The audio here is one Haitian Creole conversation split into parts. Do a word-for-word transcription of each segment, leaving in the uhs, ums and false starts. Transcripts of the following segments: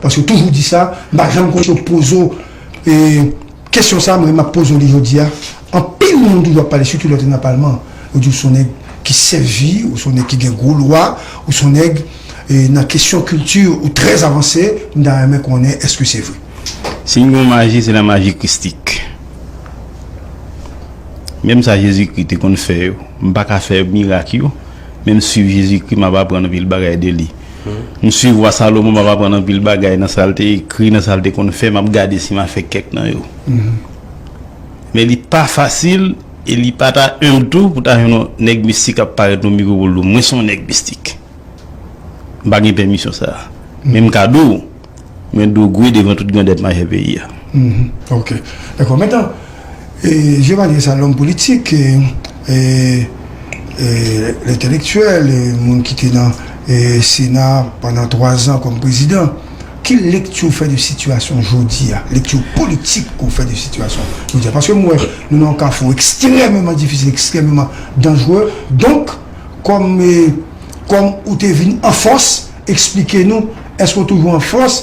Paske w toujou di sa, m pa janm konn si yo poze w, e, kesyon sa, mwen, m ap poze w li jodi a. Anpil moun toujou ap pale, sitou lè w te nan palman. Yo di w se yon nèg ki sèvi, ou se yon nèg ki gen gwo lwa, ou se yon nèg, e, nan kesyon kilti, ou trè avanse. M ta renmen konnen, èske se vre? Si n gen yon maji, se la maji kristik. Menm sa Jezikri te konn fè yo, m pa ka fè mirak yo, men m swiv Jezikri, m ap aprann anpil bagay de li. M swiv wa Salomon, m ap aprann anpil bagay nan sa l te ekri, nan sa l te konn fè, m ap gade si m a fè kèk nan yo. Men li pa fasil, e li pa ta enb tou pou ta jwenn yon nèg mistik ap parèt nan mikwo pou l di w, mwen se yon nèg mistik. M pa gen pèmisyon sa a. Men m ka di w, mwen dwe gwe devan tout grandèt majè peyi a. Mhm. Ok. Dakò. Mentnan, e, je malgre sa, lòm politik, e, e, e, lentelektyèl, e, moun ki te nan, e, Sena pandan twa zan kòm prezidan, ki lekti w fè de sitiyasyon jodi a? Lekti politik ke w fè de sitiyasyon jodi a? Paske m wè nou nan yon kafou ekstrèmeman difisil, ekstrèmeman danjere. Donk, kòm, e, kòm ou te vin an fòs, eksplike nou, èske w toujou an fòs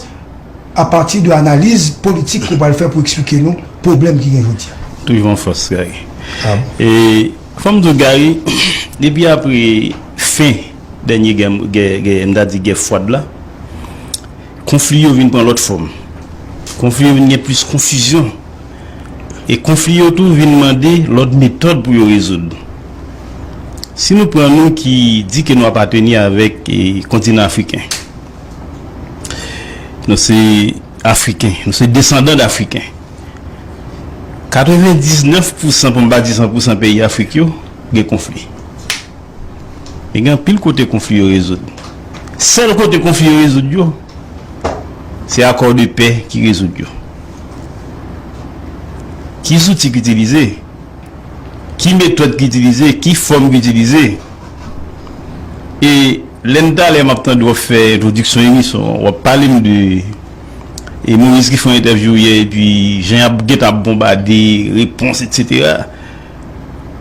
apati de analiz politik ke w pral fè pou eksplike nou pwoblèm ki gen jodi a? Toujou an fòs, Gary. Ah bon? E, fò m di w, Gary, depi apre fen dènye gè, gè, gè, m ta di gè fwad la, konfli yo vin pran lòt fòm. Konfli yo vin gen plis konfizyon. E konfli yo tou vin mande lòt metòd pou yo rezoud. Si nou pran nou ki di ke nou apateni avèk, e, kontinan afriken, nou se Afriken, nou se desandan d Afriken. Katrevendiznèf pousan, pou m pa di san pousan peyi Afrik yo, gen konfli. Men gen anpil kote konfli yo rezoud. Sèl kote konfli yo rezoud yo, se akò de pè ki rezoud yo. Ki zouti ki itilize? Ki metòd ki itilize? Ki fòm ki itilize? E lè n talè m ap tande w ap fè entwodiksyon emisyon an, w ap pale m de, e, Moïse ki fè yon entèvyou yè, epi jan y ap gentan ap bonbade repons, etsetera.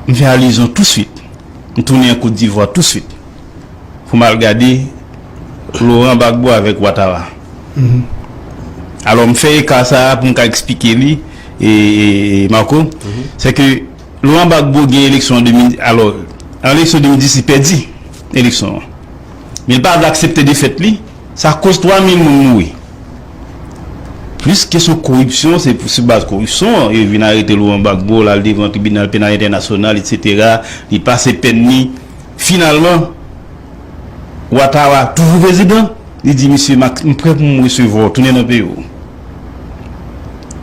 M fè alizyon touswit. M tounen an Kot Divwa touswit pou m al gade Laurent Gbagbo avèk Ouattara. Mhm. Alò, m fè eka sa a pou m ka eksplike li, e, e, e, Marco, mhm, se ke Laurent Gbagbo gen eleksyon an de mil, alò, an eleksyon de mil dis, li pèdi eleksyon an. Men li pa vle aksepte defèt li, sa koz twa mil moun mouri. Plis kesyon koripsyon, se pou, sou baz koripsyon, yo vin arete Laurent Gbagbo, l al devan tribinal penal entènasyonal, etsetera. Li pase pèn li. Finalman, Ouattara, toujou prezidan, li di, "Misye, m ak-, m prè pou m resevwa w, tounen nan peyi w."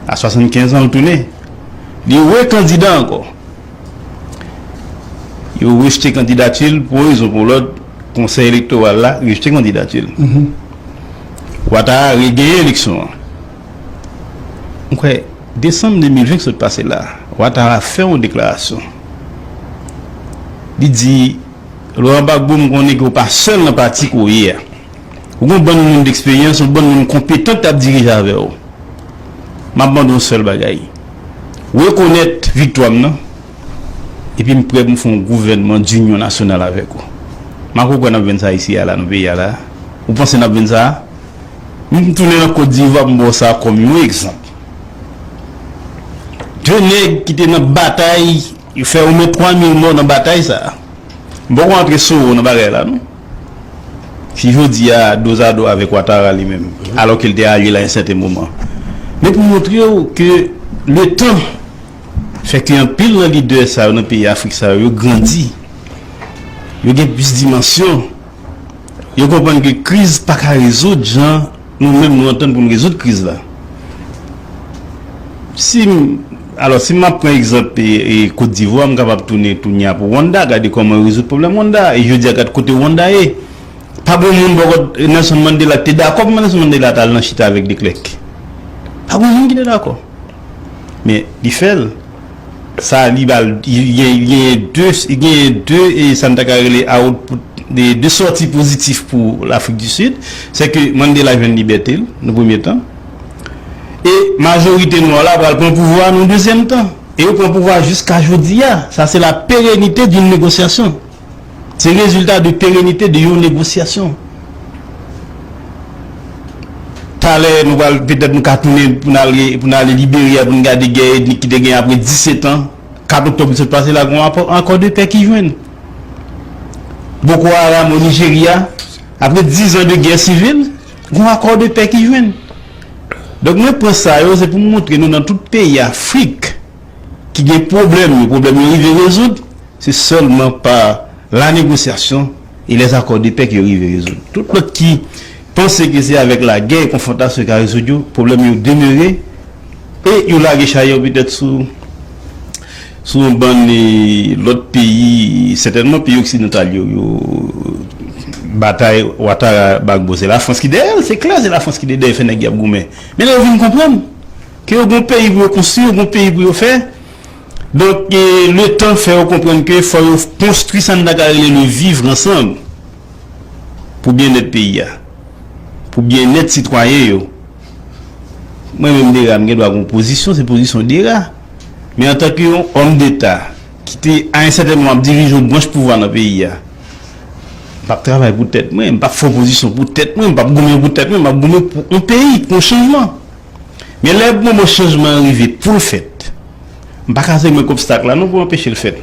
A swasannkenz an, l tounen. Li rekandida ankò. Yo rejte kandidati l pou yon rezon pou lòt, konsèy elektoral la rejte kandidati l. Mhm. Ouattara regenyen eleksyon an. M kwè, desanm de mil ven k sot pase la, Ouattara fè yon deklarasyon. Li di, "Laurent Gbagbo, m konnen ke w pa sèl nan pati ke w ye a. Ou gen yon bann moun deksperyans, yon bann moun konpetan k t ap dirije avè w. M ap mande yon sèl bagay. Rekonèt viktwa m nan, epi m prè pou m fè yon gouvènman dinyon nasyonal avèk ou." M pa kwè n ap jwenn sa isi a la, nan peyi a la. Ou panse n ap jwenn sa? M tounen nan Kot Divwa, m ba w sa kòm yon egzanp. De nèg ki te nan batay, yo fè omwen twa mil mò nan batay sa a. M poko antre Soro nan bagay la, non. Ki jodi a dozado avèk Ouattara li menm, alò ke l te alye l a yon sèten moman. Men pou montre w ke letan fè ke anpil nan lidè sa yo nan peyi Afrik sa yo, yo grandi, yo gen plis dimansyon, yo konprann ke kriz pa ka rezoud jan nou menm nou antann pou n rezoud kriz la. Si m, alò, si m ap pran egzanp, e, e, Kot Divwa, m kapab tounen tounen a pou Rwanda, gade kòman yo rezoud pwoblèm Rwanda, e jodi a gad kote Rwanda ye. Pa gen moun bò kot Nelson Mandela ki te dakò pou Nelson Mandela t al nan chita avèk de Klerk. Pa gen moun ki te dakò. Men li fè l. Sa li ba l, li gen, li genyen de, li genyen de, e sa n ta ka rele output, de, de sòti pozitif pou Lafrik di Sid, se ke Mandela jwenn libète l nan premye tan. E majorite nwa la pral pran pouvwa nan dezyèm tan. E yo pran pouvwa jiska jodi a. Sa se la pérennité d'une négociation. Se rezilta de pérennité de yon negosyasyon. T Talè, nou pral, petèt nou ka tounen pou n ale, pou n ale Liberya, pou n gade gè etnik ki te gen apre disèt an. Kat oktòb ki sot pase la, gen yon akò, akò de pè ki jwenn. Boko Haram o Nijerya, apre diz an de gè sivil, gen yon akò de pè ki jwenn. Donk, mwen pran sa yo, se pou m montre nou nan tout peyi Afrik ki gen pwoblèm yo, pwoblèm yo rive rezoud, se sèlman pa la négociation et les accords de paix ke yo rive rezoud. Tout lòt ki panse ke se avèk lagè e konfwontasyon yo ka rezoud yo, pwoblèm yo demere e yo lage chay yo petèt sou, sou yon bann, e, lòt peyi, sètènman peyi oksidantal yo, yo batay Ouattara Gbagbo. Se Lafrans ki dèyè l, se klè, se Lafrans ki te dèyè fè nèg y ap goumen. Men lè yo vin konprann ke yo gon peyi pou yo konstwi, yo gon peyi pou yo fè, donk, e, letan fè yo konprann ke fò yo konstwi sa n ta ka rele le vivre ensemble pou byennèt peyi a, pou byennèt sitwayen yo. Mwen menm, Dera, m gen dwa gen yon pozisyon, se pozisyon Dera. Men antanke yon òm deta ki te, a yon sètèn moman, ap dirije yon branch pouvwa nan peyi a, m p ap travay pou tèt mwen, m p ap fè opozisyon pou tèt mwen, m p ap goumen pou tèt mwen, m ap goumen pou yon peyi, pou yon chanjman. Men lè moman chanjman an rive pou l fèt, m pa ka se mwen k obstak la non pou anpeche l fèt.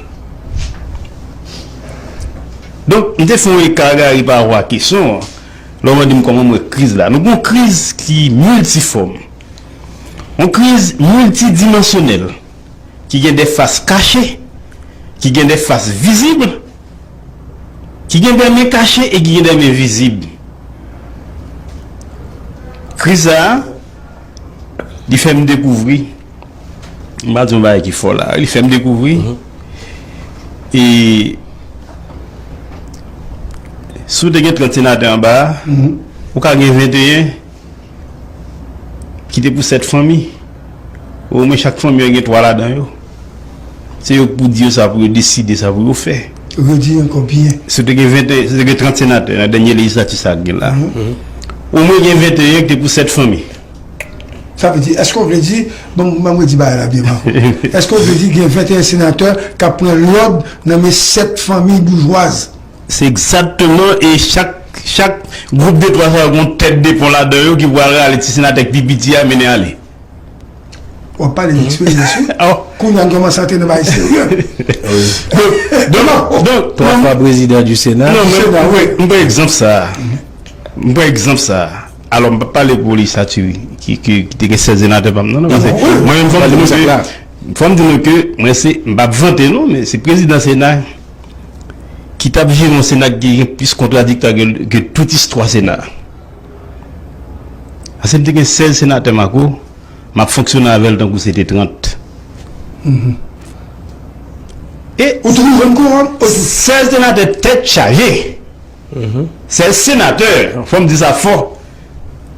Donk, m te fè yon eka gari pa rapò a kesyon an, lè w mande m kòman m wè kriz la. Nou gen yon kriz ki miltifòm, yon kriz miltidimansyonèl, ki gen de fas kache, ki gen de fas vizib, ki gen de men kache e ki gen de men vizib. Kriz sa a, li fè m dekouvri, m pa di yon bagay ki fò la, li fè m dekouvri, e si w te gen trant senatè anba a, ou ka gen venteyen ki te pou sèt fanmi. Omwen chak fanmi an gen twa ladan yo. Se yo k pou di yo sa pou yo deside, sa pou yo fè. Redi ankò byen. Si w te gen venteyen, si w te gen trant senatè nan dènye lejislatif sa k gen la, omwen gen venteyen ki te pou sèt fanmi. Sa vle di, èske w vle di, bon, ban m redi bagay la byen, Marco. Èske w vle di gen venteyen senatè k ap pran lòd nan men sèt fanmi boujwaz? Se egzakteman, e chak, chak gwoup de twa sa yo gen yon tèt de pon ladan yo ki pral rale ti senatè k pi piti a mennen ale. W ap pale de eksperyans, wi. Kounye a n kòmanse antre nan bagay serye. Donk, donk, donk, twa fwa prezidan di Sena. Non, men, m pran egzanp sa a. M pran egzanp sa a. Alò, m p ap pale pou lejislati ki, ki, ki te gen sèz senatè pa m nan, non, paske mwen menm, fò m di nou ke, fò m di nou ke mwen se, m p ap vante non, men se prezidan Sena ki t ap jere yon Sena ki gen plis kontradiktwa ke, ke tout istwa Sena. Paske m te gen sèz senatè, Marco, m ap fonksyone avè l tankou se te trant. E ou toujou jwenn kowòm? Sèz senatè tèt chaje. Sèz senatè, fò m di sa fò.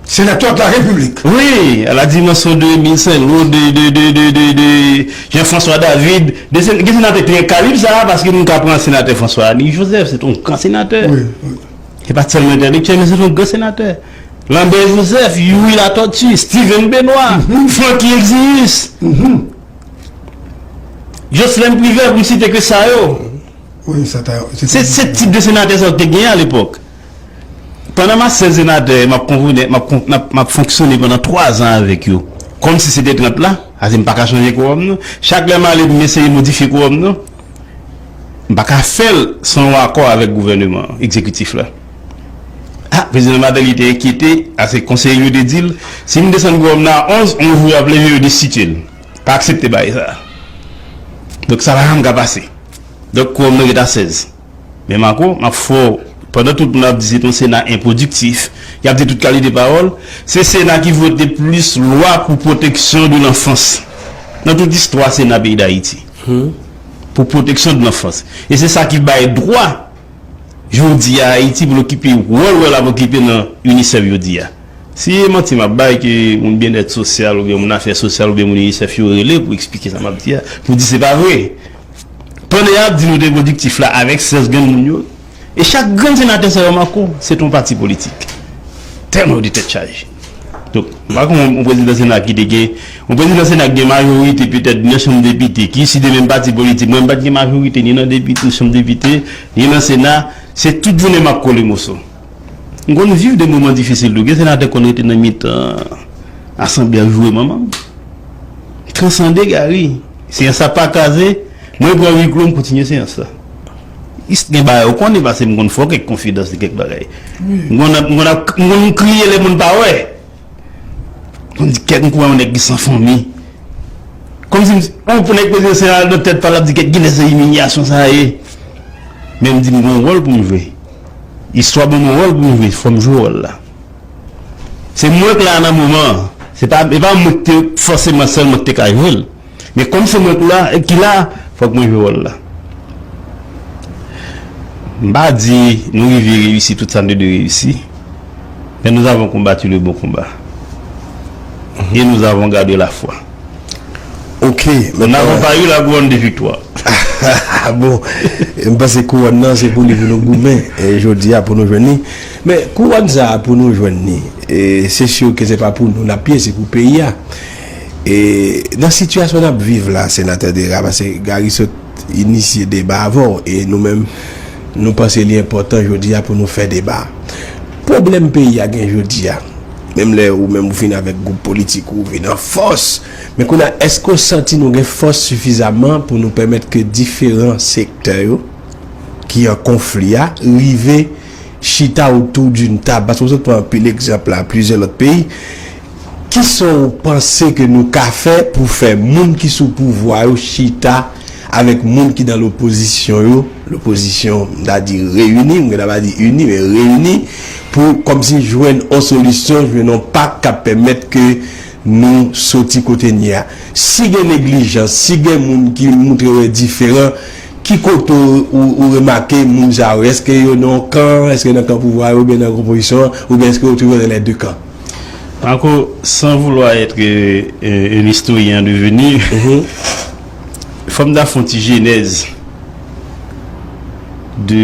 Sénateur de la République. Wi, à la dimension de Émile Saint-Loup, de, de, de, de, de, de Jean-François David, de sen-, gen senatè ki gen kalib sa a, paske nou ka pran senatè François Annie Joseph, se te yon gran senatè. Wi, wi. Se pa sèlman entèlektyèl, men se te yon gran senatè. Lambert Joseph, Youri Latortue, Steven Benoît, Francky Exius, Jocelyn Privert, pou m site ke sa yo. Wi, sa ta, se, se tip de senatè sa yo te genyen alepòk. Pandan m a sèz senatè, m ap konvene, m ap kon-, m ap, m ap fonksyone pandan twa zan avèk yo. Kòmsi se te trant la, paske m pa ka chanje kowòm nan. Chak lè m ale pou m eseye modifye kowòm nan, m pa ka fè l san yon akò avèk gouvèneman egzekitif la. A, prezidan Martelly te enkyete, paske konseye yo te di l, si m desann kowòm nan a onz, yon jou y ap leve yo destitye l. Pa aksepte bagay sa a. Donk sa pa janm ka pase. Donk kowòm nan ret a sèz. Men Marco, m ap fè w, pandan tout moun ap di se yon Sena enpwodiktif, y ap di tout kalite pawòl, se Sena ki vote plis lwa pou pwoteksyon de lanfans nan tout istwa Sena peyi Dayiti. Pou pwoteksyon de lanfans. E se sa ki bay dwa jodi a Ayiti pou l okipe wòl wè l ap okipe nan UNICEF jodi a. Si e manti m ap bay ke moun byennèt sosyal oubyen moun afè sosyal oubyen moun UNICEF yo rele pou eksplike sa m ap di a, pou di se pa vre. Pandan y ap di nou te pwodiktif la avèk sèz grenn moun yo, e chak grenn senatè sa yo, Marco, se te yon pati politik. Tèlman yo te tèt chaje. Donk, m pa konn yon prezidan Sena ki te gen, yon prezidan Sena ki gen majorite petèt nan chanm depite, ki isi de menm pati politik. Mwen, m pa t gen majorite ni nan depite, chanm depite, ni nan Sena. Se tout jounen m ap kole moso. M konn viv de moman difisil tou. Gen senatè konn rete nan mitan asanble ap joure manman m. Transande Gary. Seyans la pa kraze, mwen pran wiklo, m kontinye seyans la. Is-, gen bagay ou konnen pase m konn fè w kèk konfidans de kèk bagay. M konn ap, m konn ap, m konn kriye lè moun pa wè. Konn di kèk m konnen yon nèg ki san fanmi. Kòmsi m, ou pou nèg prezidan Seyans la nan tèt pa l ap di kèk kilès imilyasyon sa ye. Men m di m gen yon wòl pou m jwe. Istwa ban m yon wòl pou m jwe, fò m jwe wòl la. Se mwen k la nan moman an. Se pa, e pa mwen ki te fòseman sèl mwen ki te ka jwe l. Men kòm se mwen k la, ki la, fòk mwen jwe wòl la. M pa di nou rive reyisi tout sa n te dwe reyisi, men nous avons combattu le bon combat. Et nous avons gardé la foi. Ok, men Nous n'avons pas eu la couronne de victoire. Bon, m panse kouwòn nan se pou li pou nou goumen e jodi a pou nou jwenn li. Men kouwòn sa a pou nou jwenn li, e se si ke se pa pou nou n ap ye, se pou peyi a. E nan sitiyasyon n ap viv la, senatè Dera, paske Gary sot inisye deba avè w, e nou menm, nou panse li enpòtan jodi a pou nou fè deba. Pwoblèm peyi a gen jodi a, menm lè ou menm ou fin avèk gwoup politik ou, ou vin an fòs, men kounye a, èske w santi nou gen fòs sifizaman pou nou pèmèt ke diferan sektè yo ki an konfli a rive chita autour d'une table? Paske w sot pran anpil egzanp la, plizyè lòt peyi. Kisa w panse ke nou ka fè pou fè moun ki sou pouvwa yo chita avèk moun ki nan lopozisyon yo, lopozisyon, m ta di reyini, m gentan pa di ini, men reyini, pou kòmsi jwenn yon solisyon, jwenn yon pak k ap pèmèt ke nou soti kote n ye a. Si gen neglijans, si gen moun ki montre yo diferan, ki kote ou, ou, ou remake moun sa yo? Èske yo nan yon kan? Èske nan kan pouvwa yo oubyen nan kan opozisyon an? Oubyen èske yo toujou nan lè de kan? Marco, sans vouloir être euh, un historien en devenir, fò m ta fè yon ti jenèz de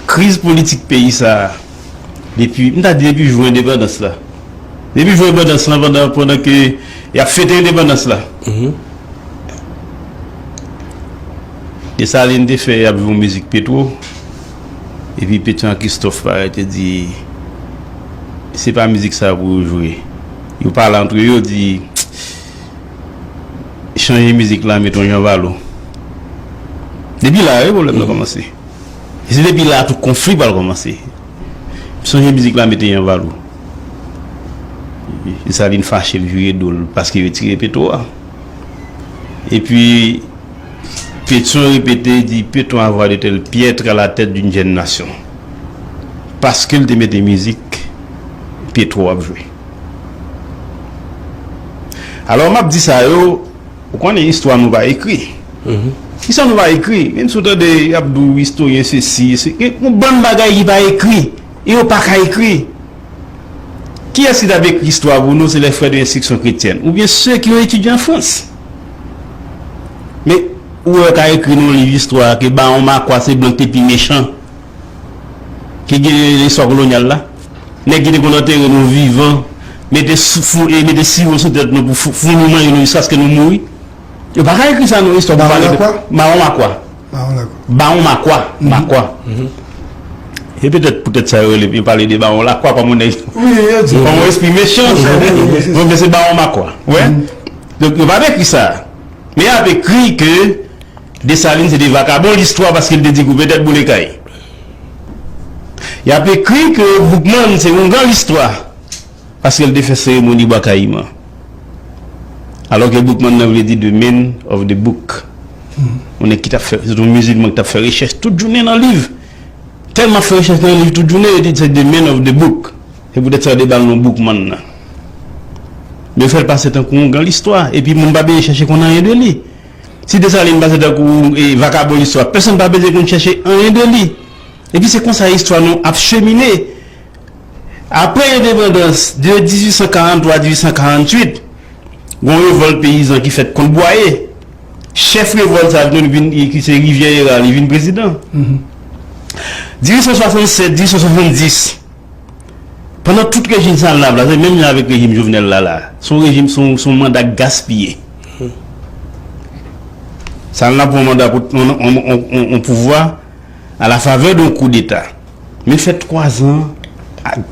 kriz politik peyi sa a depi, m ta di depi jou endepandans la. Depi jou endepandans la, pandan, pandan ke y ap fete endepandans la. Desalin te fè y ap jwe yon mizik Petwo. Epi Petion ak Christophe parèt, yo di, se pa mizik sa pou yo jwe. Yo pale antre yo, di, chanje mizik la, mete yon Jean Valot. Depi la, wi, pwoblèm nan kòmanse. E se depi la, tout konfli pral kòmanse. Chanje mizik la, mete Jean Valot. Desalin fache, l vire do l, paske yo tire Petwo a. Epi, Petion repete, di, Peut-on avoir de tels piètres à la tête d'une jeune nation? Paske l te mete mizik Petwo ap jwe. Alò, m ap di sa yo, ou konnen istwa nou pa ekri. Istwa nou pa ekri. Menm si w tande y ap di w istoryen sesi, se, gen yon bann bagay ki pa ekri. E yo pa ka ekri. Kiyès ki t ap ekri istwa pou nou? Se les frères de l'instruction chrétienne, oubyen ceux qui ont étudié en France. Men, ou wè yo ka ekri nan yon liv istwa ke Bawon Makwa se blan ki te pi mechan, ki gen istwa kolonyal la. Nèg ki te konn antere nou vivan, mete sou, fou, e mete siwo sou tèt nou pou fou, fou nou manje nou jiskaske nou mouri. Yo pa ka ekri sa nan istwa pou pale de Bawon Makwa. Bawon Makwa. Bawon Lakwa. Bawon Makwa. Makwa. E petèt poutèt sa yo rele, yo pale de Bawon Lakwa kòm yon nèg, kòm yon espri mechan. Bon, men se Bawon Makwa. Wè. Donk, yo pa t ekri sa. Men y ap ekri ke Desalin se te vakabon listwa paske l te di kou petèt boule kay. Y ap ekri ke Boukman se oungan listwa. Paske l te fè seremoni Bwa Kayiman. Alò ke Boukman nan vle di the man of the book. Yon nèg ki t ap fè, se yon mizilman ki t ap fè rechèch tout jounen nan liv. Tèlman ap fè rechèch nan liv tout jounen, yo di se the man of the book. Se poutèt sa yo te ba l non Boukman nan. Men yo fè l pase tankou yon gran listwa, epi moun pa bezwen chèche konn anyen de li. Si Desalin pase tankou e vakabon listwa, pèsonn pa bezwen konn chèche anyen de li. Epi se konsa istwa nou ap chemine. Apre endepandans de dizuit san karanntwa a dizuit san karantuit, gen yon revòlt peyizan ki fèt kont Bwaye. Chèf revòlt sa vin, vin, ki se Rivyè Era, li vin prezidan. Dizuit san swasannsèt, dizuit san swasanndis, pandan tout rejim Salnav la, se menm jan avèk rejim Jovenel la, la. Se yon rejim, se yon, se yon manda gaspiye. Salnav pran manda pou yon, yon, yon, yon, yon pouvwa à la faveur d'un coup d'État. Men fè twazan,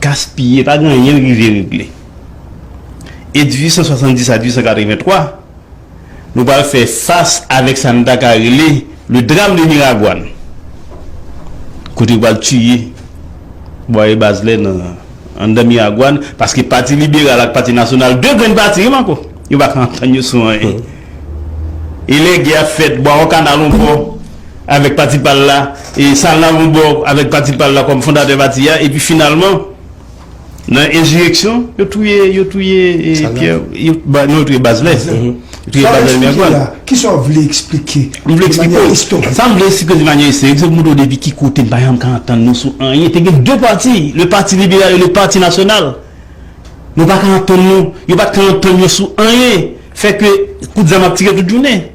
gaspiye, pa gen anyen l rive regle. E de mil uit san swasanndis a de mil uit san katrevenntwa, nou pral fè fas avèk sa n ta ka rele le drame de Miragwàn. Kote yo pral tiye Bwaye Bazlè nan anndan Miragwàn, paske Pati Liberal ak Pati Nasyonal, de grenn pati, wi, Marco, yo pa ka antann yo sou anyen. E lè gè ap fèt, Bwawon Kanal yon bò avèk pati pa l la, e Salnav yon bò avèk pati pa l la kòm fondatè pati a, epi finalman, nan ensireksyon, yo touye, yo touye, e, Pyè, yo, ba, non, yo touye Bazlè. Yo touye Bazlè Mègwàn. Kisa w vle eksplike? M vle eksplike w. Sa m vle eksplike w de manyè istorik, se pou montre w depi ki kote n pa janm ka antann nou sou anyen. Te gen de pati, le Parti Libéral et le Parti National. Nou pa ka antann nou, yo pa t ka antann yo sou anyen. Fè ke kout zam ap tire tout jounen.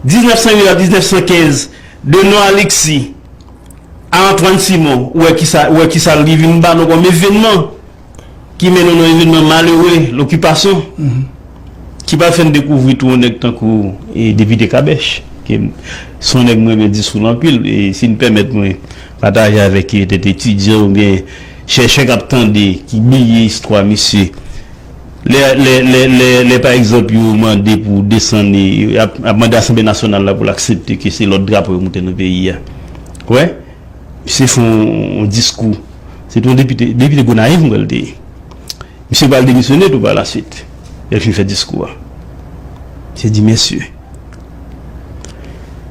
Diznèf san uit a diznèf san kenz, de Nò Alexis a Antoine Simon, ou wè kisa, ou wè kisa li vin ba nou kòm evènman ki mennen nou nan evènman malere, lokipasyon, ki pral fè n dekouvri tou yon nèg tankou, e, Depite Kabèch, ke se yon nèg mwen renmen diskou l anpil, e si n pèmèt mwen pataje avèk, e, petèt etidyan oubyen chèchè k ap tande, ki bliye istwa misye. Lè, lè, lè, lè, lè pa egzanp, yo mande pou desann, e, ap, ap mande Asanble Nasyonal la pou l aksepte ke se lòt drapo yo moute nan peyi a. Ou wè? Misye fè yon, yon diskou. Se te yon depite, depite Gonayiv, m kwè l te ye. Misye pral demisyone tou pa la suit. Lè l fin fè diskou a. Misye di, messieurs,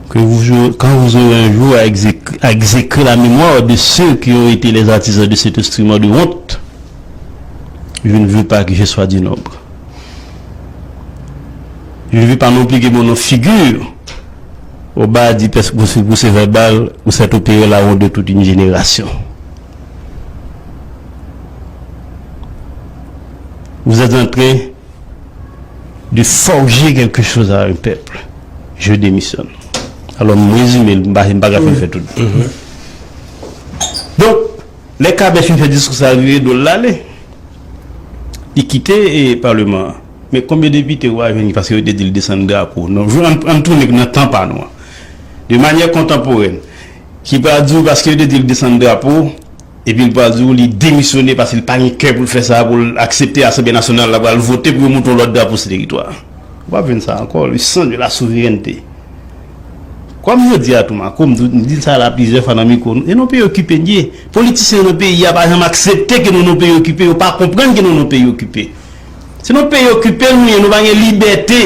que vous, quand vous aurez un jour à exéc- à exécrer la mémoire de ceux qui ont été les artisans de cet instrument de honte, je ne veux pas que je sois du nombre. Je ne veux pas non plus que mon nom figure au bas du procès-verbal où s'est opéré la honte de toute une génération. Vous êtes en train de forger quelque chose à un peuple. Je démissionne. Alò, m rezime l, m pa, m pa ka fin fè tout. Donk, lè Kabèch fin fè diskou sa, l vire do l, l ale. Li kite, e, palman an. Men konbyen depite w a jwenn paske yo te di l desann drapo? Non, ann, ann tounen nan tan pa nou an. De manyè kontanporèn, ki pral di w paske yo te di l desann drapo, epi l pral di w li demisyone paske l pa gen kè pou l fè sa, pou l aksepte Asanble Nasyonal la pral vote pou yo moute yon lòt drapo sou teritwa a. Ou p ap jwenn sa ankò, le sang de la souveraineté. Kòm jodi a tou, Marco, m di sa la plizyè fwa nan mikwo, e nou peyi okipe n ye. Politisyen nan peyi a pa janm aksepte ke nou, nou peyi okipe, yo pa konprann ke nou, nou peyi okipe. Se nan peyi okipe nou ye, nou pa gen libète.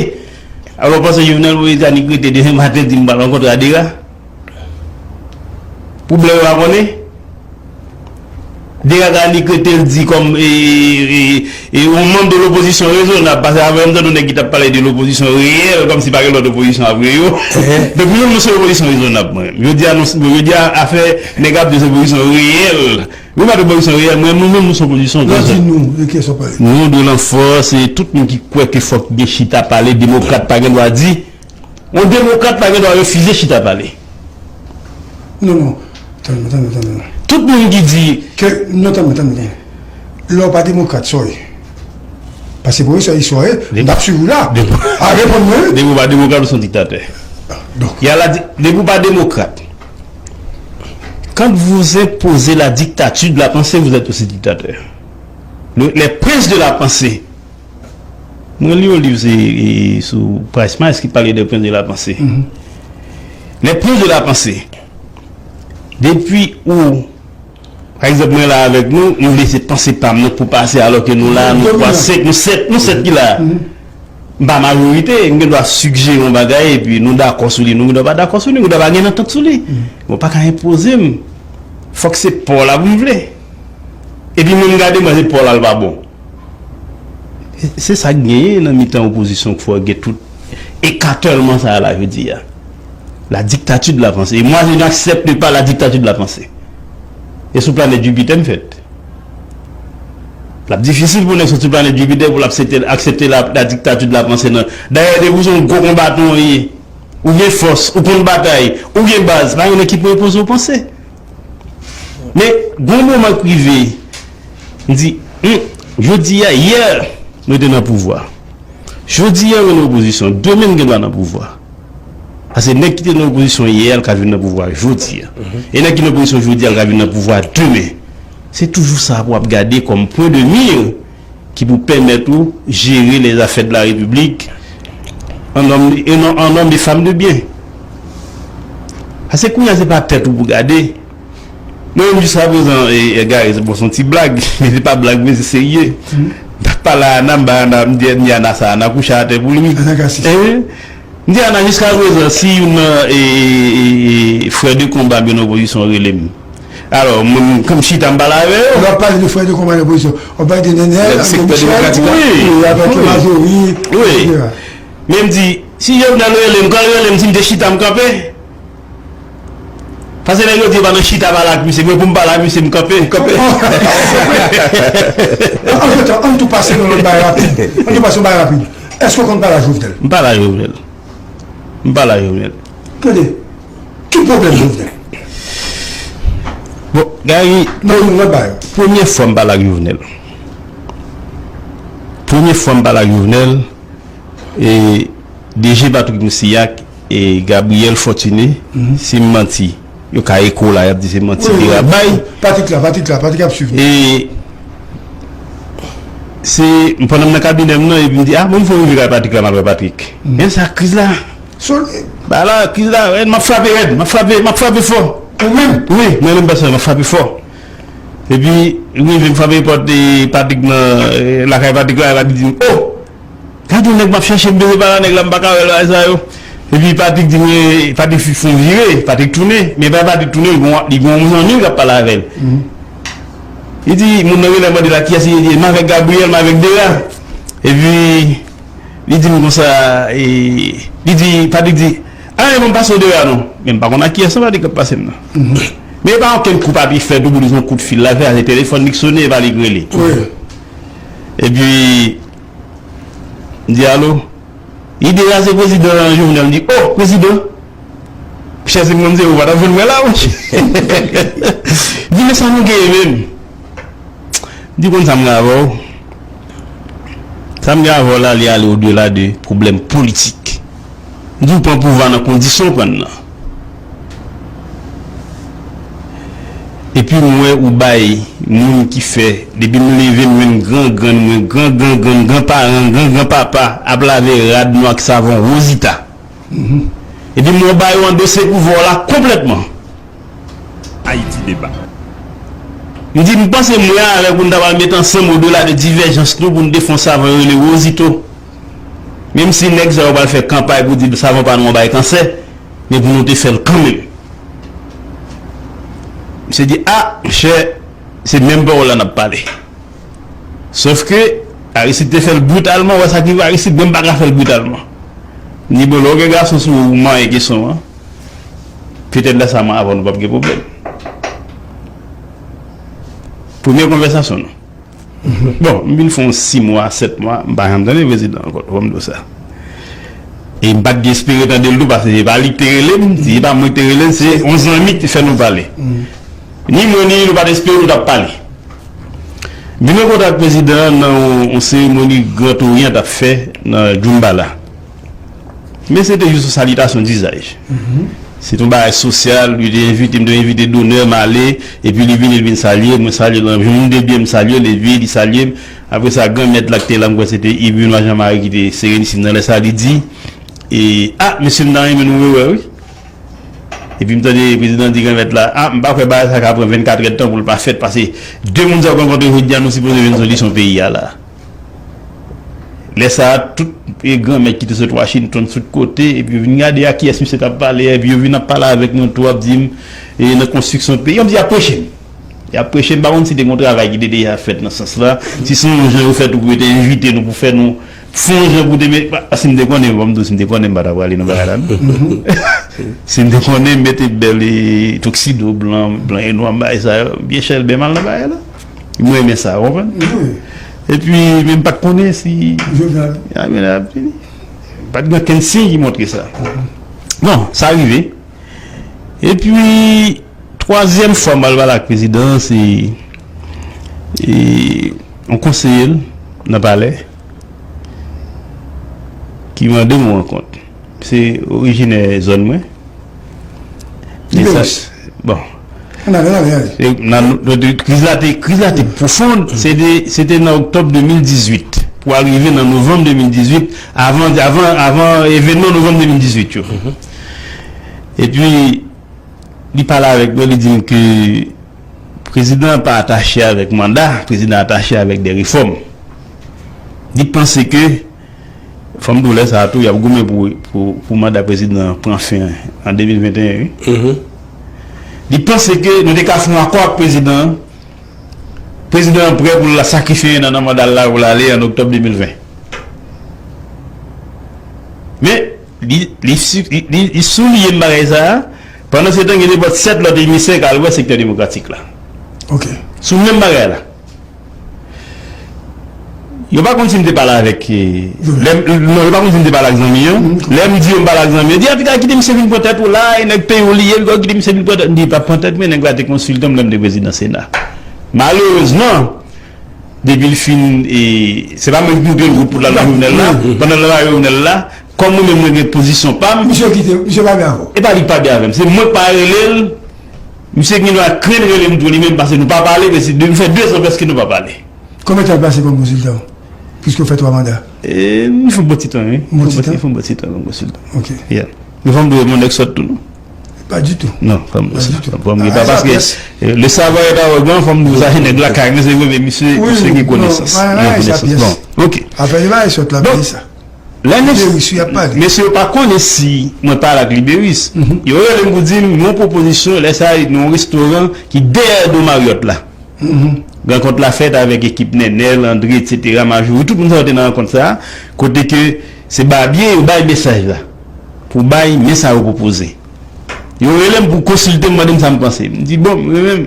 Alò, w panse Jovenel Moïse annik rete demen maten di m pral rankontre a Dera? Pou blan yo pa konnen? Dera annik rete l di kòm, e, e, e, yon manm de lopozisyon rezonab, paske avè m tande yon nèg ki t ap pale de lopozisyon reyèl, kòmsi pa gen lòt opozisyon apre yo. Donk, nou menm nou se opozisyon rezonab, mwen menm. Jodi a, nou, jodi a, afè nèg ap di se opozisyon reyèl. Yo pa de opozisyon reyèl, mwen, nou menm nou se opozisyon rezonab. Lè w di nou, de kiyès w ap pale? Nou, de Lanfòs, e tout moun ki kwè ke fòk gen chita pale, demokrat pa gen dwa di, yon demokrat pa gen dwa refize chita pale. Non, non. Tande, tande, tande. Tout moun ki di. Ke, non, tande, tande, tande. Lè w pa demokrat, sa w ye? Paske pwofesè istwa ye, m t ap swiv ou la. A, reponn mwen, wi. Depi w pa demokrat, ou se yon diktatè. Donk. Y a la di-, depi w pa demokrat, quand vous imposez la dictature de la pensée, vous êtes aussi dictateur. Le, les princes de la pensée, mwen li yon liv se, e, sou Price Miles ki pale de prince de la pensée. Les princes de la pensée, depi ou, pa egzanp, mwen la avèk nou, m vle se panse pa m nan pou pase, alò ke nou la, nou twa, senk, nou sèt, nou sèt ki la. M pa majorite, m gen dwa sigjere yon bagay, epi nou dakò sou li, nou gen dwa pa dakò sou li, nou gen dwa pa gen antant sou li. Bon, pa ka enpoze m. Fòk se pa w la pou m vle. Epi mwen m gade mwen se pa w la l pa bon. Se, se sa k genyen nan mitan opozisyon k fè w gen tout ekatèlman sa a la jodi a. La dictature de la pensée. Et moi, je n'accepte pas la dictature de la pensée. E sou planèt Jipitè m fèt. L ap difisil pou nèg soti planèt Jipitè pou l aksepte, aksepte la, la dictature de la pensée nan. Dayè, depi w se yon gwo konbatan w ye, ou gen fòs, ou konn batay, ou gen baz, pa gen nèg ki pou enpoze w panse. Men, gon moman k rive, m di, hmm, jodi a, yè, nou te nan pouvwa. Jodi a, nou nan opozisyon. Demen, n gen dwa nan pouvwa. Paske nèg ki te nan opozisyon yè a, l ka vin nan pouvwa jodi a. E nèg ki nan opozisyon jodi a, l ka vin nan pouvwa demen. Se toujou sa pou w ap gade kòm pwen de mir ki pou pèmèt ou jere les affaires de la République en homme, et non en homme et femme de bien. Paske kounye a se pa tèt ou pou gade. Mwen menm jiska prezan, e, egare, se bon, se yon ti blag, men se pa blag, men se serye. M t ap pale a Ana, m ba Ana, m di, m di Ana sa, Ana kouche atè pou li. Ana Kasis. Eh, m di Ana, jiska prezan, si youn nan, e, e, e, e, frè de konba m yo nan opozisyon rele m. Alò, mwen, kòm chita, m pale avè yo. Lè w ap pale de frè de konba nan opozisyon, w ap pale de Nenel, André Michel, wi, avèk Marjorie, etsetera. Men m di, si Jovenel rele m, kan l rele m, si m te chita, m kanpe. Paske nèg yo di yo pa nan chita pale ak misye, mwen pou m pale ak misye, m kanpe. Kanpe. Antretan, ann tou pase nan lòt bagay rapid. Ann tou pase yon bagay rapid. Èske w konn pale ak Jovenel? M pale ak Jovenel. M pale ak Jovenel. Tande, ki pwoblèm Jovenel? Bon, Gary, nan yon lòt bagay. Premye fwa m pale ak Jovenel. Premye fwa m pale ak Jovenel, e, D G Patrick Moussignac e Gabriel Fortuné, si m manti, yo ka eko la, y ap di se manti, wi, wi, dera bay. Patrick la, Patrick la, Patrick ap swiv nou. E se, pandan m nan kabinè m nan, epi m di, a, bon, m fò rive kay Patrick la, m al wè Patrick. Men sa, kriz la. Ba la, kriz la, rèd, m ap frape rèd, m ap frape, m ap frape fò. Ou menm? Wi, mwen menm pèsonèl, m ap frape fò. Epi, rive m frape pòt, e, Patrick nan, e, lakay Patrick la, e Patrick di m, o! Gade yon nèg m ap chèche, m peze pa la, nèg la, m pa ka wè l, bagay sa yo. Epi Patrick di mwen, Patrick fè yon vire, Patrick tounen, men pa Patrick tounen, li gon, li gon yon zanmi l k ap pale avè l. Li di, moun nan genlè mande l a kiyès li ye, li di, m avèk Gabriel, m avèk Dera. Epi, li di m konsa, e, li di, Patrick di, a, e bon, m pase w Dera non. Men m pa konn a kiyès non, Patrick k ap pase m nan. Men e pa okenn kou papye fèt ou pou li se yon kout fil la fè, se telefòn li k sonnen, e pa li k rele. Wi. Epi, m di, alo? Li di, a, se prezidan Jovenel. M di, o, prezidan? Monchè, si m konn se ou, ou pa t ap jwenn mwen la, monchè. Di, men sa nou genyen menm? M di, konn sa m gen avè w? Sa m gen avè w la, li ale odela de pwoblèm politik. M di, ou pran pouvwa nan kondisyon w pran l nan. Epi m wè ou bay moun ki fè, depi m leve m jwenn gran grann mwen, gran gran grann, gran paran, gran gran papa ap lave rad nou ak savon Rosita. Epi m wè ou ba yo andose pouvwa w la konplètman. Ayiti Deba. M di, m panse mwen avèk ou n ta pral met ansanm odela de divèjans nou pou n te fè yon savon yo rele Rosito. Menm si nèg sa yo pral fè kanpay pou di savon pa nou an bay kansè, men pou nou te fè l kanmenm. Misye di, a, monchè, se menm pawòl la n ap pale. Sòf ke Aristide te fè l britalman, ou wè sa k rive Aristide, men m pa ka fè l britalman. M di, bon, lè w gen gason sou ou, ou manyen kesyon an, petèt lè sa a mwen avè w nou p ap gen pwoblèm. Premye konvèsasyon nou. Bon, m vin fè yon sis mwa, sèt mwa, m pa janm tande prezidan ankò, fò m di w sa. E m pa t gen espere tande l tou, paske se pa li ki te rele m, se pa mwen ki te rele l, se yon zanmi ki te fè nou pale. Ni mwen, ni li, nou pa t espere nou t ap pale. M vin rankontre ak prezidan an nan yon, yon seremoni Grand Orient t ap fè nan Djoumbala. Men se te jis yon salitasyon dizaj. Se te yon bagay sosyal, li te envite m, te yon envite donè, m ale, epi li vini, li vin salye m, mwen salye l, jan m te byen, m salye l, epi li salye m. Apre sa, granmèt la ki te la, m kwè se te Yves Benoît Jean Marie ki te sere n isit nan lè sa, li di, e, a, mesye, m ta renmen nou rewè, wi. Epi m tande prezidan di granmèt la, a, m pa kwè bagay sa ka pran vennkat èdtan pou l pa fèt, paske de moun sa yo k rankontre jodi a, nou sipoze jwenn solisyon peyi a la. Lè sa a, tout, e, granmèt ki te sot Washington sot kote, epi yo vin gade a kiyès misye t ap pale a, epi yo vin ap pale avèk nou tou, ap di m, e, nan konstriksyon peyi, yo di y ap preche m. Y ap preche m, m pa konn si te gen yon travay ki te deja fèt nan sans la, si se yon jan yo fè tou pou yo te envite nou pou fè nou, fè yon jan pou te met, pa, si m te konnen, bon, m di w, si m te konnen, m pa ta prale nan bagay la, non. Si m te konnen, m mete bèl, e, toksido, blan, blan e nwa, m bay sa yo, byen chèlbè m al nan bagay la. Mwen renmen sa, w konprann? Epi, men m pa t konnen si Jovenel ap vini. M pa t gen okenn siy ki montre sa. Bon, sa rive. Epi, twazyèm fwa m al pale ak prezidan an, se, e, yon konseye l nan palè ki mande m yon rankont. Se orijinè zòn mwen. Li Peris. Bon. Ann ale, ann ale, ann ale. E nan, nan, de, kriz la te, kriz la te pwofon. Se te, se te nan oktòb de mil dizuit pou al rive nan novanm de mil dizuit, avan, avan, avan evènman novanm de mil dizuit yo. Epi, li pale avèk mwen, li di m ke prezidan an pa atache avèk manda, prezidan atache avèk de refòm. Li panse ke, fò m di w lè sa a tou, y ap goumen pou, pou, pou manda prezidan an pran fen an de mil venteyen, wi. Li panse ke nou te ka fè yon akò ak prezidan an, prezidan an prè pou l sakrifye yon an nan manda l la pou l ale an oktòb de mil ven. Men, li, li, li, li, li souliye m bagay sa a, pandan se tan gen nenpòt sèt lòt emisè k al wè sektè demokratik la. Ok. Sou menm bagay la. Yo pa konn si m te pale avèk, eh, lè m, non, yo pa konn si m te pale ak zanmi yo. Lè m di yo m pale ak zanmi yo, di, "An tou ka, kite misye vin pran tèt ou la, e nèg peyi w li ye, l kite misye vin pran tèt." M di, "Pa pran tèt mwen, nèg la te konsilte m lè m te prezidan Sena." Malerezman, depi l fin, e, se pa mwen ki montre l wout pou l al nan Jovenel la, pandan l al nan Jovenel la, kòm mwen menm mwen gen pozisyon pa m. Misye kite, misye pa byen avè w. E pa li k pa byen avè m, se mwen k pa rele l. Misye gen dwa krenn rele m tou li menm, paske nou pa pale, men se de, nou fè de zan prèske nou pa pale. Konbyen tan l pase kòm konsiltan w? Piske w fè twa manda. E, li fè yon bon ti tan, wi. Bon ti tan? Li fè yon bon ti tan kòm konsiltan. Ok. Yeah. Men fò m di w, yon nèg sòt tou, non? Pa ditou. Non, fò m di sa. Fò m di sa, paske, eh, le savoir est arrogant, fò m di w sa, se nèg lakay mwen, se vre, men misye, misye gen konesans. Li gen konesans. Bon, ok. Afè li pa sòt la, men sa. Lè mesye, mesye yo pa konnen si mwen pale ak Liberis, yo rele m pou di m yon pwopozisyon, lè sa a, nan yon restoran ki dèyè do Marriott la. Rankont la fèt avèk ekip Nènèl, André, etsetera, Majouri, tout moun sa yo te nan rankont sa a, kote ke se Babye yo bay mesaj la, pou bay men sa yo pwopoze. Yo rele m pou konsilte m, mande m sa m panse. M di, bon, mwen menm,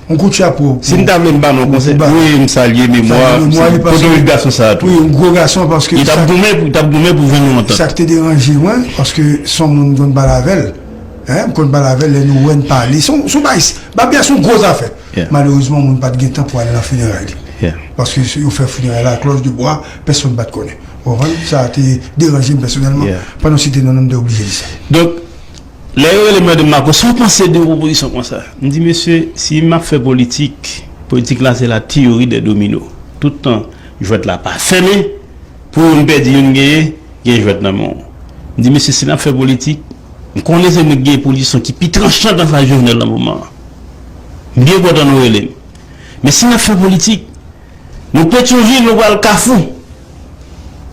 yon kout chapo. Si m ta vle m ba nou konsèy, wi, m salye memwa, poto gason sa a tou. Wi, yon gwo gason, paske li t ap goumen pou, li t ap goumen pou jwenn yon antant. Sa k te deranje mwen, paske se yon moun m konn pale avè l, hein, m konn pale avè l, lè nou wè n pale. Se yon, se yon bagay, Babye a se yon gwo zafè. Malerezman, moun pa t gen tan pou al nan fineray li. Paske yo fè fineray la ak lòch de bwa, pèsonn pa t konnen. Ou konprann? Sa te deranje m pèsonèlman. Pandan se te non, non, m te oblije di sa. Donk, lè yo rele m, yo mande m, "Marco, sa w panse de yon pwopozisyon konsa?" M di, "Mesye, si m ap fè politik, politik la se la teyori dè domino. Tout tan jwèt la pa fèmen, pou youn pèdi, youn genyen, gen jwèt nan men w." M di, "Mesye, si n ap fè politik, m konnen se mwen ki gen pozisyon ki pi tranchan anfas Jovenel nan moman an. M byen kontan nou rele m. Men si n ap fè politik, nou Petyonvil, nou pral Kafou.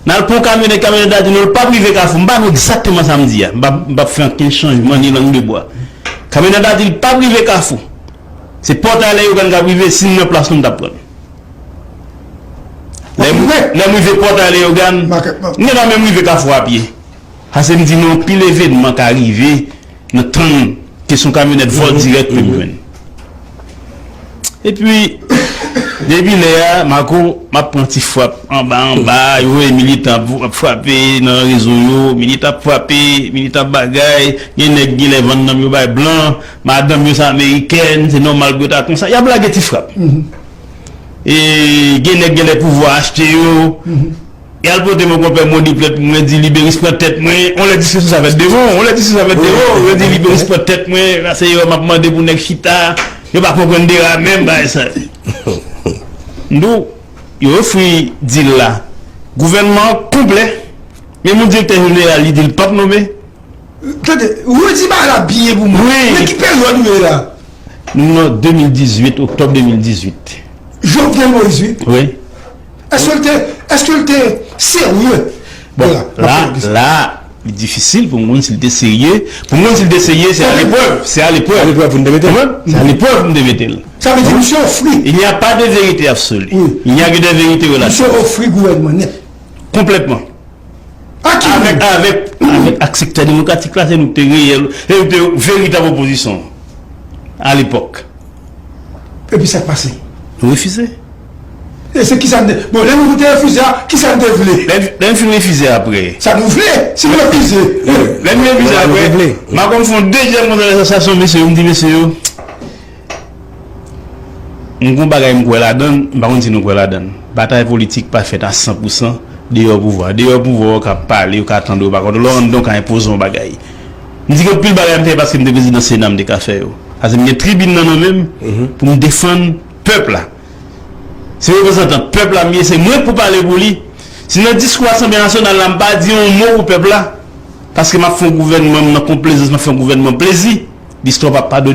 N al pran yon kamyonèt, kamyonèt la di nou l p ap rive Kafou." M pa konn egzakteman sa m di a. M p ap, m p ap fè okenn chanjman ni lang de bwa. Kamyonèt la di l p ap rive Kafou. Se Pòtay Leyogàn k ap rive, si n nan plas nou, m t ap pran l. Lè m, lè m rive Pòtay Leyogàn, m gentan menm rive Kafou a pye. Paske m di nou anpil evènman ka rive nan tann ke se yon kamyonèt vòl dirèk pou m jwenn. Epi, depi lè a, Marco, m ap pran ti frap anba, anba, yo wè militan ap, ap frape nan rezo yo, militan ap frape, militan ap bagay, gen nèg genlè vann nanm yo bay blan, madanm yo se amerikèn, se nòmal pou yo ta konsa, y ap lage ti frap. E gen nèg genlè pouvwa achte yo, Y al pote mon konpè Modi plent pou mwen, di Liberis pran tèt mwen. On lè diskisyon sa fèt devan, on lè diskisyon sa fèt devan, yo di Liberis pran tèt mwen, paske yo m ap mande pou nèg chita, yo pa konprann dera menm bagay sa. M di w, yo ofri dil la. Gouvènman an konplè, men mon direktè jeneral, li di l p ap nonmen. Tande, redi bagay la byen pou mwen. Wi. Men ki peryòd nou ye la? Nou nan de mil dizuit, oktòb de mil dizuit. Jovenel Moïse, wi. Wi. Èske l te, èske l te serye? Bon, la, la, li difisil pou m konn si l te serye. Pou m konn si l te serye, se a leprèv. Se a leprèv. A leprèv pou n te mete l. Konprann? Se a leprèv pou m te mete l. Sa vle di, misye ofri. Il n'y a pas de vérité absolue. Wi. Il n'y a que des vérités relatives. Misye ofri gouvènman nèt. Konplètman. Avèk, avèk, avèk ak sektè demokratik la, se nou ki te reyèl, se nou ki te veritab opozisyon alepòk. Epi sa k pase? Nou refize. E se kisa n te, bon, lè nou te refize a, kisa n te vle? Lè, lè n fin refize apre. Sa nou vle, si nou refize. Lè n refize apre, m a konn fè yon dezyèm konsa nan asosyasyon mesye yo, m di mesye yo, M gon bagay m kwè ladan l, m pa konn si nou kwè ladan l. Batay politik pa fèt a san pou san deyò pouvwa. Deyò pouvwa, yo ka pale, yo ka tande w, pa konn lè w anndan w ka enpoze yon bagay. M di gen anpil bagay m fè paske m te prezidan Sena m te ka fè yo. Paske m gen tribin nan nan men m pou m defann pèp la. Se reprezantan pèp la m ye, se mwen k pou pale pou li. Si nan diskou Asanble Nasyonal la m pa di yon mo pou pèp la, paske m ap fè yon gouvènman, m nan konplezans, m ap fè yon gouvènman plezi, listwa p ap padone.